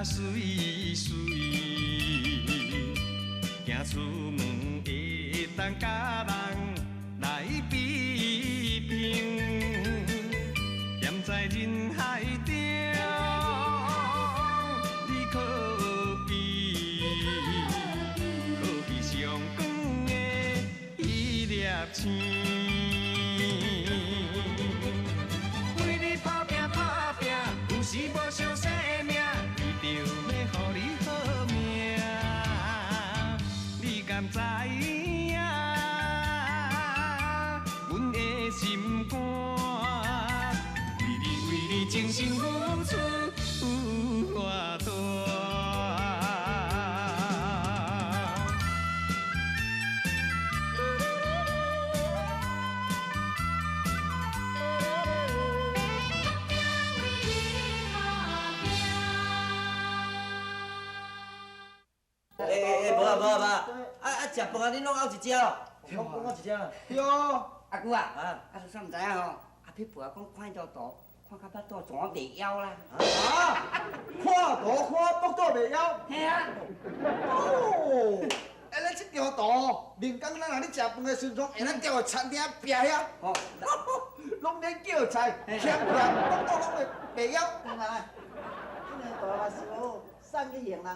媠媠，行出门會當佮人來比拼，踮在人海中，你可比可比上光的彼粒星。為你打拼打拼，有時無相生命，為著欲予你好命，你敢知影？阮的心肝，為你為你真心付出有偌大。欸欸欸，無啊無啊無啊！啊啊，食飯啊，恁攏漚一隻哦？攏漚一隻啦。對哦。阿舅啊，啊，你煞毋知影吼？阿撇婆講看彼張圖，看甲腹肚怎袂枵啦？啊！看圖看腹肚袂枵？嘿啊。哦，欸，咱這張圖，明工咱若咧食飯的時陣，會當調去餐廳壁遐，哦，攏免叫菜，鹹鹹腹肚攏會袂枵。來，這張圖嘛是好，送去形人。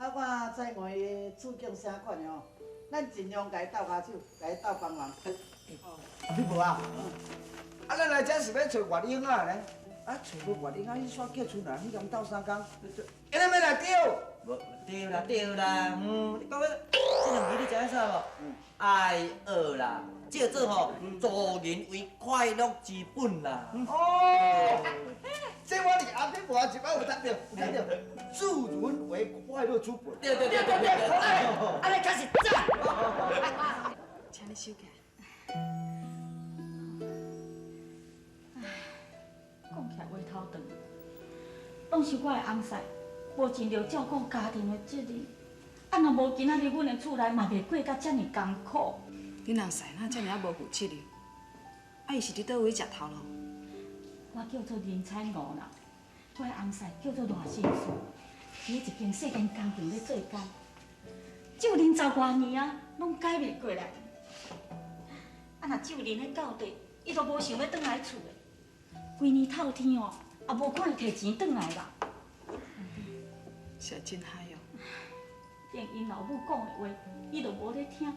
啊，看彩梅伊處境啥款的吼，咱盡量共伊鬥跤手，共伊鬥幫忙。阿撇婆啊，啊，咱來這是欲揣月英仔呢？啊，揣無月英仔，你煞叫賰人去共鬥相共，𪜶欲來著？無對啦對啦，嗯，你講這兩句你知影啥無？愛學啦，這做吼助人為快樂之本啦。哦，這我佇阿撇婆一擺有讀著，有讀著，助人為快樂之本。對對對對對，按呢才是讚。請你收起來。唉，講起來話頭長，攏是我的翁婿無盡力照顧家庭的責任，啊，若無今仔日，阮的厝內嘛袂過甲遮爾艱苦。恁翁婿哪遮爾仔無負責任？啊，伊是佇佗位食頭路？我叫做林彩娥啦，我的翁婿叫做賴新樹，佇一間細間工廠咧做工，就任十外年啊，攏改袂過來。啊，若就恁彼到底，伊都無想欲轉來厝的。規年透天哦，也無看伊提錢轉來啦。實在真害哦。連𪜶老母講的話，伊都無咧聽。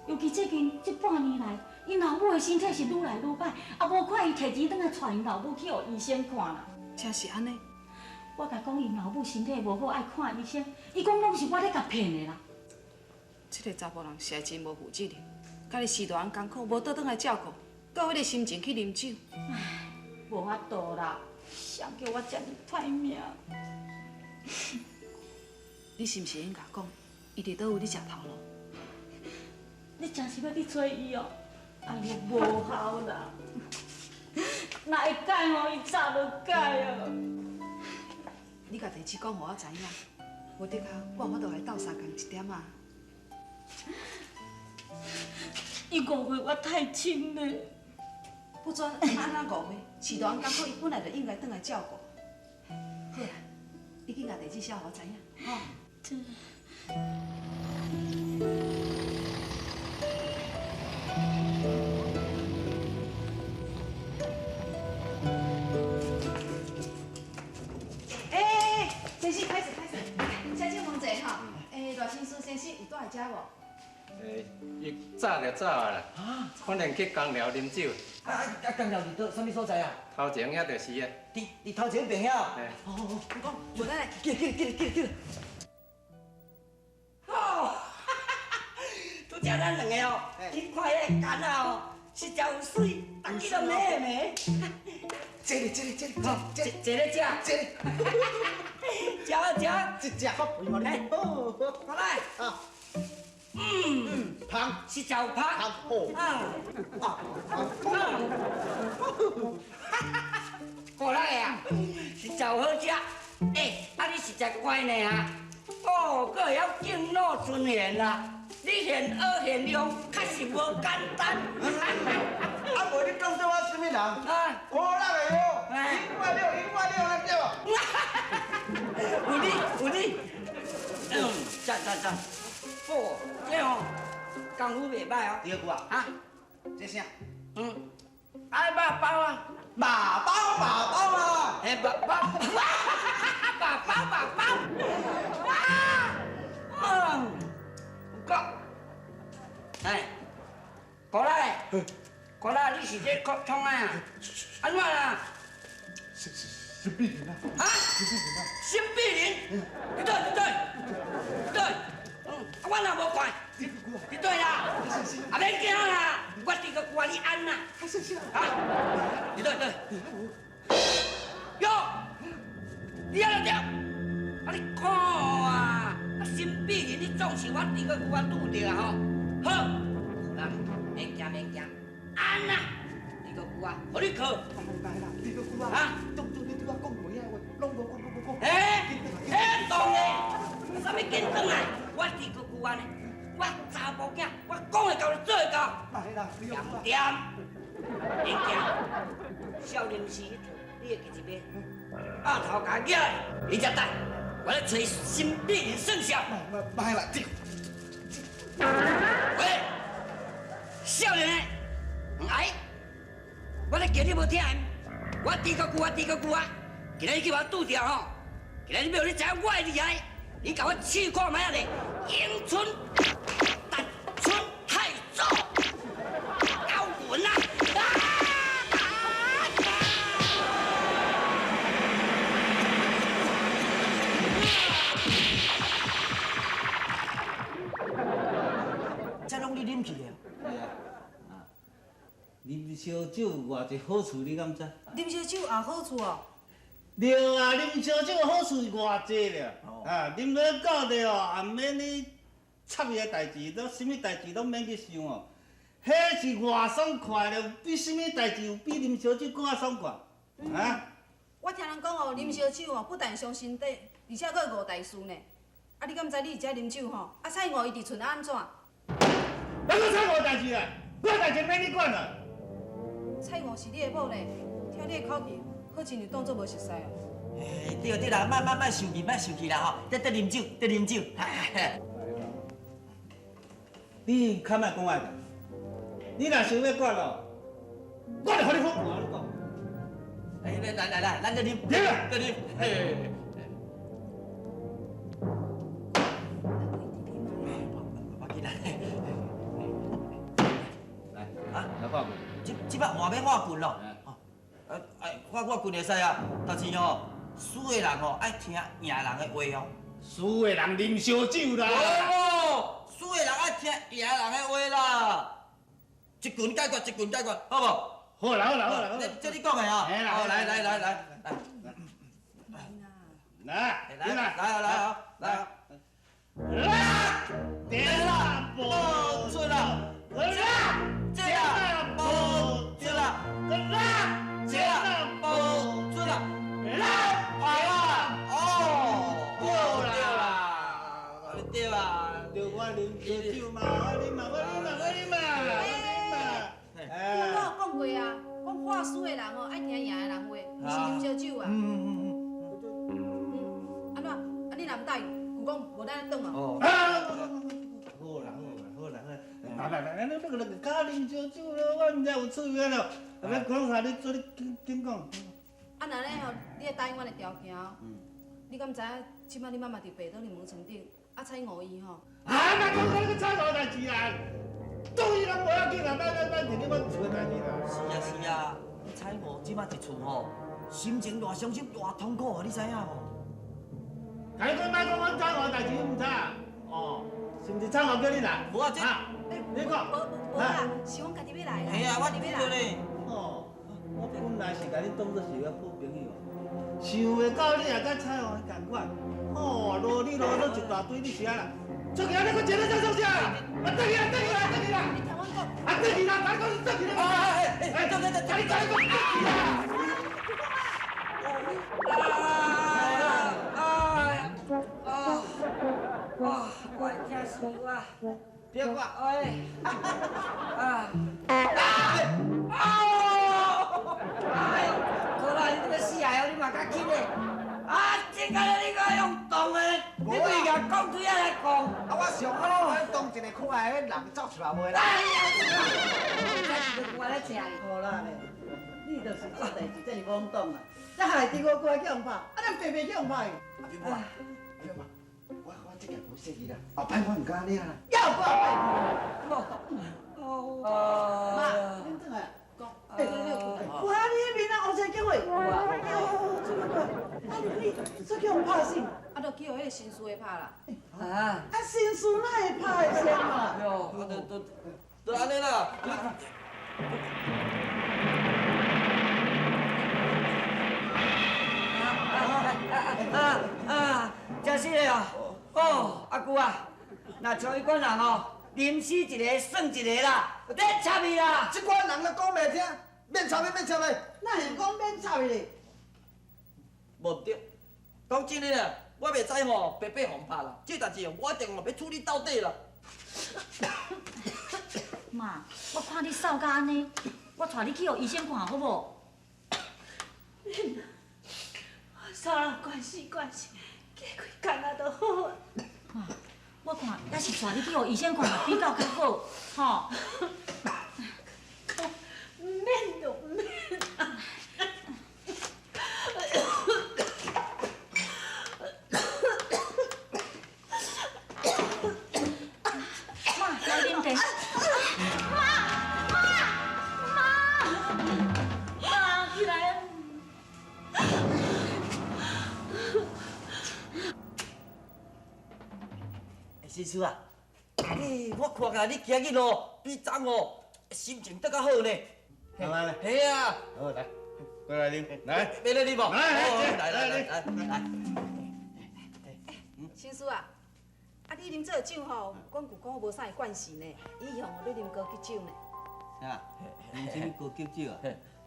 尤其最近這半年來，𪜶老母的身體是愈來愈歹，也無看伊提錢轉來帶𪜶老母去予醫生看啦。真是按呢？我共講𪜶老母身體無好，愛看醫生，伊講攏是我咧共騙的啦。這个查埔人實在真無負責任，家己序大人艱苦，無倒轉來照顧，閣有彼个心情去啉酒。唉，無法度啦，誰叫我這爾歹命？你是毋是應該講，伊佇佗位咧食頭路？你真是欲去揣伊哦？哎喲，無效啦！若會改吼，伊早就改啊。你共地址講予我知影，無的確我有法度來鬥相共一點仔。伊誤會我太深咧。不准按怎誤會？序大人艱苦，伊本來就應該轉來照顧。好啦，你緊共地址寫予我知影，吼。這。欸，先生，歹勢歹勢，請請問一下吼，欸，賴新書先生有蹛佇遮無？欸，伊早就走啊啦，可能去工寮啉酒。啊啊！工寮佇佗，啥物所在啊？頭前遐就是啊。佇頭前邊遐。嘿。好好好，你講。無等下，緊緊緊緊緊。哦，拄則咱兩個哦，去看彼个柑仔哦，實在有媠，逐支都美美。這個這個這個，這這咧食，這個，食啊食，這隻較肥嘛？來，過來。啊。嗯，芳，實在有芳。哦。啊啊啊！過來啊，實在有好食。欸，啊你實在乖呢啊！哦，閣會曉敬老尊賢啦。你現學現用，確實無簡單。啊，無你當做我啥物人？啊，古力的哦。赢我了，赢我了，对无？有你，有你。嗯，赞赞赞。哦，这吼功夫袂歹哦。第二句啊，哈，这啥？嗯，啊肉包啊，肉包肉包啊，嘿，肉包，肉包肉包，啊，嗯，有够，哎，过来，过来，你是这创啊？按怎啦？沈碧玲啊！啊？沈碧玲啊！沈碧玲，你对，你对，对，嗯，我若无看，你对啦，啊免惊啦，我这个歌你按啦，啊，你对对，哟，你安怎对？啊你看啊，啊沈碧玲，你总是我这个歌拄著啊吼，好，好啦，免惊免惊，按啦，这个歌，予你考。这个歌啊，当初你对我讲话遐话，拢无讲，无讲。欸，欸，当的，啥物紧转来？我这个句啊呢，我查甫囝，我讲会到就做会到。点点，免惊，少林寺彼套，你会记一袂？鸭头共举来，你才等，我来揣沈碧玲算数。莫啦，这。喂，少年的，哎，我咧叫你无听。我猪个龟啊，猪个龟啊！今日你去予我拄著吼，今日你欲予你知影我的厉害，你共我试看觅仔咧，迎春踏春太祖高文啊！这拢你啉去的？啊，啉烧酒偌济好处，你敢知？啉烧酒也好处哦。对啊，啉烧酒好处偌济了。啊，啉了到了哦，也免你插伊的代志，都啥物代志拢免去想哦。彼是偌爽快了，比啥物代志有比啉烧酒阁较爽快？啊？我听人讲哦，啉烧酒哦，不但伤身体，而且阁会误大事呢。啊，你敢知你伫遮啉酒吼？啊，蔡五伊伫厝按怎？哪个蔡五代志啊？我代志免你管啊。蔡五是你的某呢，听你的口气，好亲像当作无熟似哦。欸，对对啦，莫莫莫生气，莫生气啦吼，得得啉酒，得啉酒。你较莫讲爱，你若想欲管哦，我就予你好看，你讲。来来来来，咱来啉，对啦，来啉。嘿。来，啊，来画棍。这摆换欲画棍咯。哎，画我棍会使啊，但是吼，输的人吼爱听赢人的话哦。输的人啉烧酒啦。哦，输的人爱听赢人的话啦。一拳解决，一拳解决，好无？好啦好啦好啦，这你讲的啊。好，来来来来来。来来来来来啊来啊。来，点啦，无出啦，来，这啦，无出啦，来，这啦，无出啦，来，跑啦，哦，对啦，对啦，对我啉烧酒嘛，我啉嘛，我啉嘛，我啉嘛，我啉嘛。我有讲过啊，讲话输的人哦，爱听赢的人话，毋是啉烧酒啊。安怎？啊你若毋答应，舅公无咱转哦。啊！好啦好啦好啦，来来来，你那个加啉烧酒了，我毋知有趣味了。欲讲啥？你做你紧紧讲。啊，那呢吼，你爱答应阮的条件哦。你敢知影？这摆你妈妈伫病倒伫门床顶，啊蔡五伊吼。啊！莫讲讲那个蔡五代志啦，对伊拢无要紧啦，莫莫莫提你阮厝的代志啦。是啊是啊，蔡五这摆伫厝吼，心情偌伤心偌痛苦啊，你知影无？共你讲莫讲阮蔡五代志，你毋知啊？哦，是毋是蔡五叫你来？无啊，这你讲。无无啦，是阮家己欲来啦。嘿啊，我伫咧。哦，我本来是共你当作是个好朋友，想袂到你也佮蔡五仝款。哦，啰里啰嗦一大堆，你是按怎？出去啊！你阁坐咧在创啥？啊，转去啊，转去啦，转去啦！你听阮讲。啊，转去啦！共你讲，你转去啦！哎哎，转转转，共你讲，你讲转去啦！啊！我疼死我！别挂！哎！啊！啊！哎呦！过来，你较轻的。啊，这个你阁用动的，你规个讲对啊来讲。啊，我上好你当一个可爱的人走出来袂啦？哎呀，我咧请伊。好啦咧，你就是做代志这尔懵懂啊！这害猪五过来去予拍，啊，咱白白去予拍。阿扁母啊，阿扁母，我这个无说伊啦，后摆我唔敢按呢啦。又过来。妈，恁转来。哎，哇！你彼面啊乌青叫货，哎呦，这个啊你这去予拍死？啊，就去予彼个新事的拍啦。啊！啊，新事哪会拍会伤啊？哟，就按呢啦。啊！真是的哦，哦，阿姑啊，若像彼款人哦，啉死一个算一个啦，免插伊啦。这款人都讲袂听，免插伊，免插伊。哪是讲免插伊咧？无毋对，讲真的啦，我袂知吼白白予拍啦，这代志我一定吼欲处理到底啦。妈，我看你瘦甲按呢，我带你去予医生看好无？我煞人关系关系，过几工啊就好啊。妈，我看犹是带你去予医生看嘛比较较好，吼。毋免就毋免。妈，来啉茶。妈，妈，妈，妈，起来啊！新师啊，欸，我看起来你今日哦，比昨哦心情阁较好呢。系咪？系啊。好，来，过来啉，来，来来啉无？来来来来来来。新师啊，啊你啉这个酒吼，阮舅公无啥会惯势呢，伊向咧啉高级酒呢。啥？啉啥物高级酒啊？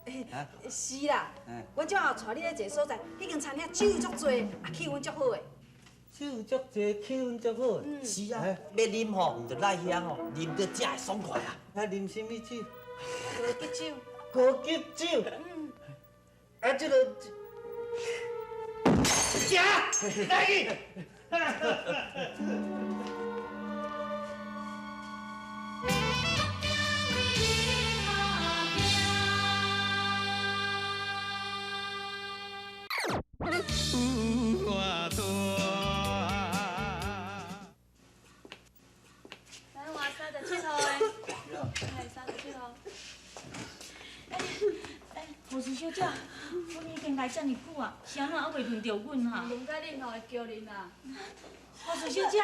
欸，是啦，阮这下带你去一个所在，彼间餐厅酒足济，啊气氛足好的。酒足济，气氛足好。是啊，欲啉吼，就来遐吼，啉到才会爽快啊。啊，啉啥物酒？高级酒。高级酒。嗯。啊，这个。食，来去。来换37号的，来37号。哎，护士小姐，阮已经来遮尔久啊，是按怎犹未轮著阮啊？轮到恁吼，会叫恁啊。护士小姐。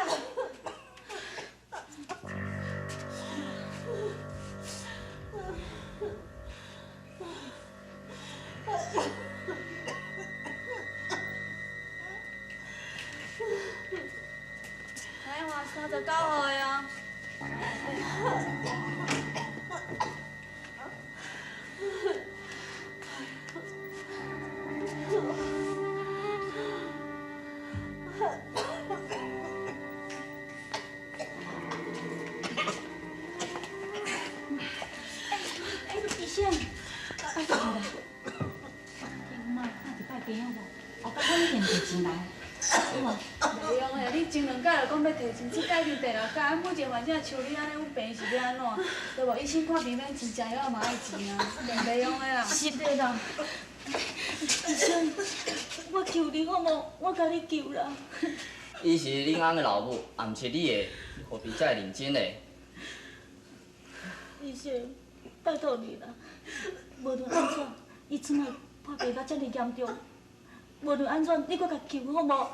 来换39号的哦。哎，医生，拜托啦，你妈看一摆病好无？后摆我一定提钱来，好无？袂用的，你前两摆就讲欲提钱，这摆已经第六摆，啊，目前反正像你按呢，阮病是欲按怎？对无？医生看病免钱，食药嘛爱钱啊，袂用的啦。是的啦，医生，我求你好无？我共你求啦。伊是恁翁的老母，也毋是你的，你何必遮尔认真呢？医生，拜托你啦，无论按怎，伊这摆破病到遮尔严重，无论按怎，你阁共救好无？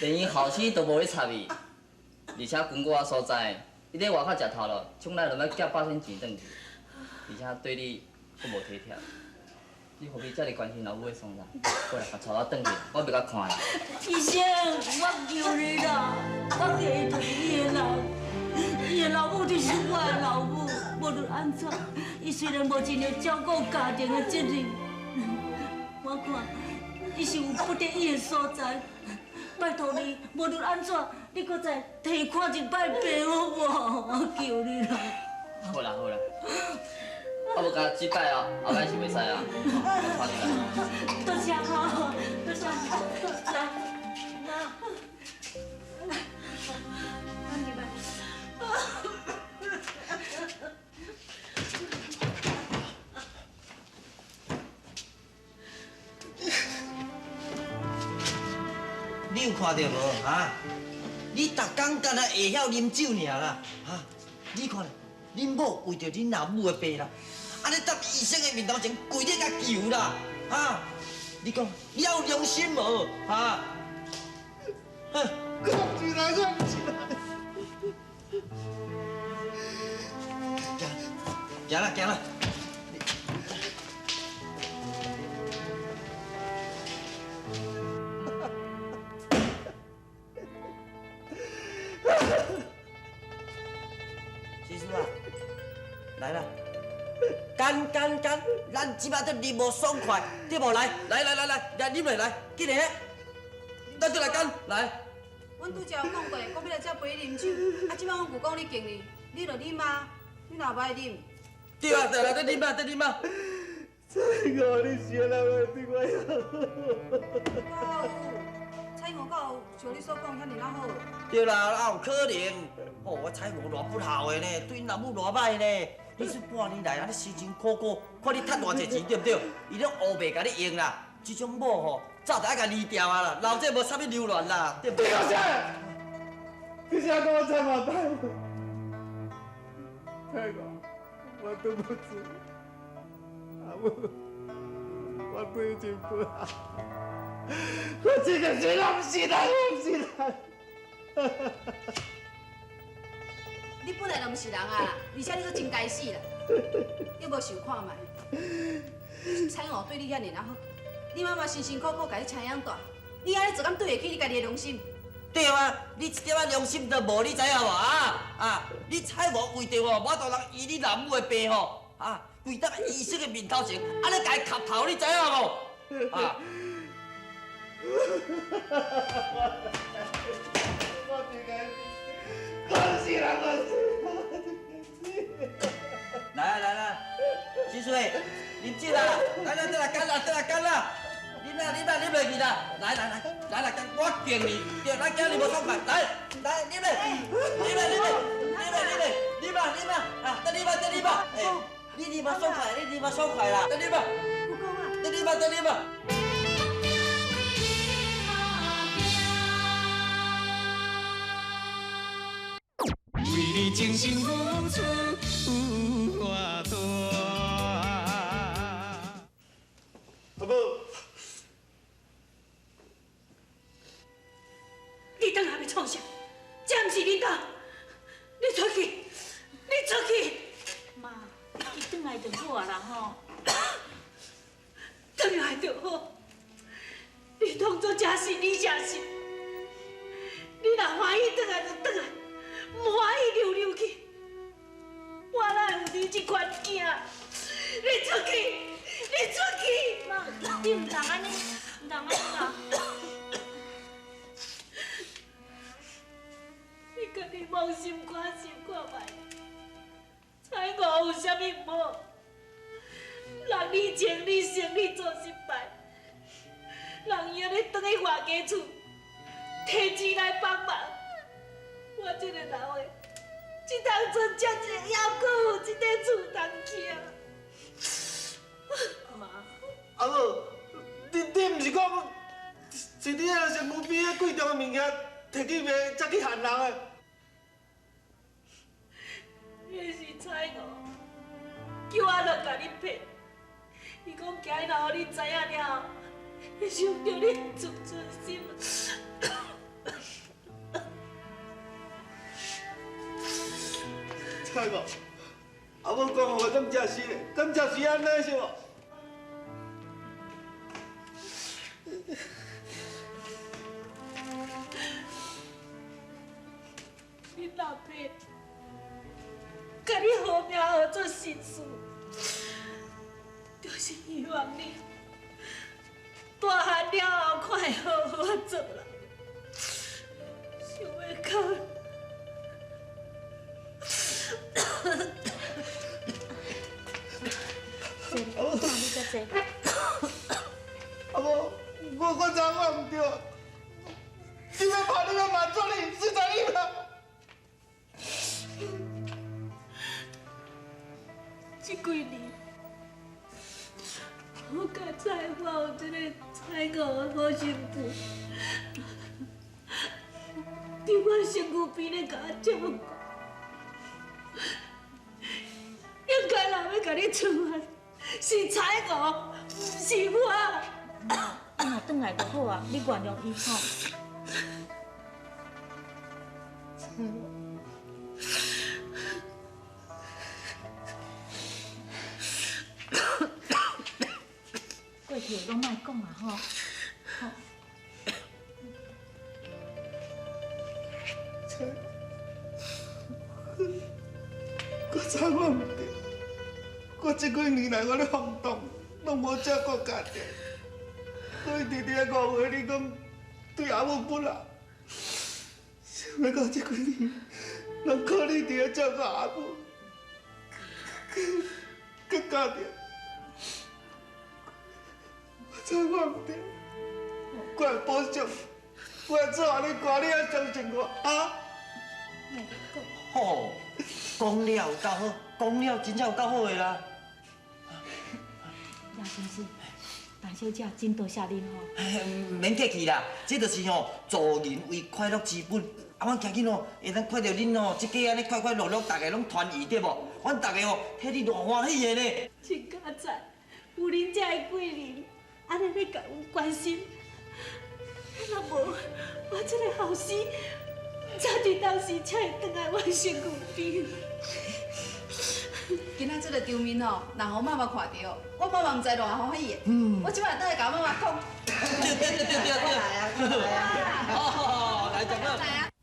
连𪜶后生都无咧插伊，而且根据我所知，伊咧外口食头路，从来就欲寄百仙钱转去，而且对你阁无体贴，你何必遮尔关心老母的所在？过来，共带我转去，我袂佮看啦。医生，我求你啦，我叫伊就是伊的人，伊的老母就是我的老母，无论按怎，伊虽然无尽力照顾家庭的责任，我看伊是有不得已的所在。拜托你，无论按怎，你阁再替看一摆病好无？我求你啦。好啦好啦，啊无干焦这摆哦，后摆是袂使啊，我带你来。多谢哈。来，妈。你有看到无啊？你逐工干焦会晓啉酒尔啦，哈？你看，恁某为著恁老母的病啦，按呢踮医生的面头前跪咧共求啦，哈？你讲，你还有良心无？哈？哼！讲起来，讲起来。行，行啦，行啦。师叔啊，来啦，干干干，咱这摆都啉无爽快，对无？来来来来来，来啉落来，紧来，咱就来干来。阮拄才有讲过，讲欲来遮陪你啉酒，啊，这摆阮舅讲你敬你，你就啉啊，你若无爱啉。对啊对啊，得啉啊得啉啊。这个你先来对我好。彩娥敢有像你所讲遐尔仔好？对啦，哪有可能？哦，我彩娥偌不孝的呢，对𪜶老母偌歹呢。你这半年来，按呢辛辛苦苦，看你趁偌济钱，对不对？伊拢乌白共你用啦。这种某吼，早就爱共离掉啊啦，留这无啥物留恋啦，对不对？你啥讲我彩娥歹话？彩娥，我对不起，阿母，我对你真不好。我这个是人，不是人，不是人。你本来就不是人啊，而且你阁真该死啦！你无想看觅？彩娥对你遐尔仔好，你妈妈辛辛苦苦共你生养大，你按呢做敢对得起你家己的良心？对啊，你一点仔良心都无，你知影无啊？啊，你彩娥为著吼，无法度人医你老母的病吼，啊，跪伫医生的面头前，按呢共伊磕头，你知影无？啊！我真该死，我是人，我是，我真该死。来啊来啦，新水，啉酒啦，来来来来干啦，来干啦，啉啦啉啦啉落去啦，来来来来来干，我敬你，对，咱今日无爽快，来来啉咧，啉咧啉咧啉咧啉咧，啉啊啉啊，啊，得啉啊得啉啊，哎，你啉啊爽快，你啉啊爽快啦，得啉啊，得啉啊得啉啊。为你真心付出有偌大。阿母，你转来欲创啥？这毋是恁家，你出去，你出去。妈，伊转来就好啊啦吼。转来就好。你当作这是你这是，你若欢喜转来就转来。毋欢喜溜溜去，我哪会有你这款囝？你出去，你出去！妈，你毋通按呢，毋通按呢啦！你家己摸心肝想看觅，彩娥有啥物毋好？人你情你生你做失败，人伊按呢转去外家厝，提钱来帮忙。我这个老的，这当阵遮济，犹阁有这个厝通徛。妈，阿母，你毋是讲是你彼个身躯边彼贵重的物件摕去卖，才去害人的？彼是彩娥，叫我来共你骗。伊讲今日若予你知影了后，会伤著你自尊心。彩娥，阿母讲话敢真实？敢真是按呢是无？恁老爸共你号名号做新事，就是希望你大汉了后看会好好做人。想袂到。阿母，我我知我毋对，你欲拍你欲骂做你，随在你啦。这几年，我佳哉我有这个彩五的好媳妇，伫我身躯边咧共我照顾，应该人欲共你处罚是彩五，毋是我。你若转来就好啊，你原谅伊吼。过去的拢莫讲啊吼。吼。我知我毋对，我这几年来我咧放荡，拢无照顾家己，我一直伫咧误会你讲对阿母不啦，想欲到这几年，拢靠你伫咧照顾阿母，佮家己。我知我毋对，我会补偿，我会做予你看，你爱相信我啊！吼，讲了有够好，讲了真正有够好的啦。叶先生，陈小姐真多谢恁吼。免客气啦，这就是吼助人为快乐之本。啊，阮今日吼会当看著恁吼，这家按呢快快乐乐，大家拢团圆对无？阮大家吼替你偌欢喜的呢。真佳哉，有恁这个贵人，按呢咧共阮关心，若无我这个后生，毋知伫当时才会转来我身躯边。今仔这个场面吼，若予妈妈看著，我妈妈毋知偌欢喜的。我这摆转来共妈妈讲。对对对对对对。哦，来，食饭。